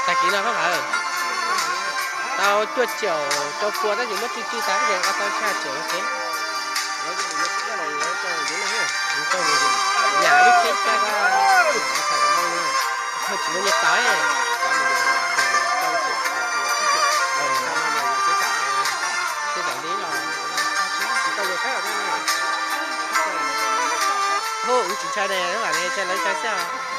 Tag kis no koj, tau cuaj caum rau pua tab sis muab tswj tswj tas ces tau xya caum no ces. Yam lub tsheb caij ko, tsis muaj nyiaj txaus. Tej zaum li los, hu, tsis ntshai ne, lam ntshai lawv ntshai xwb.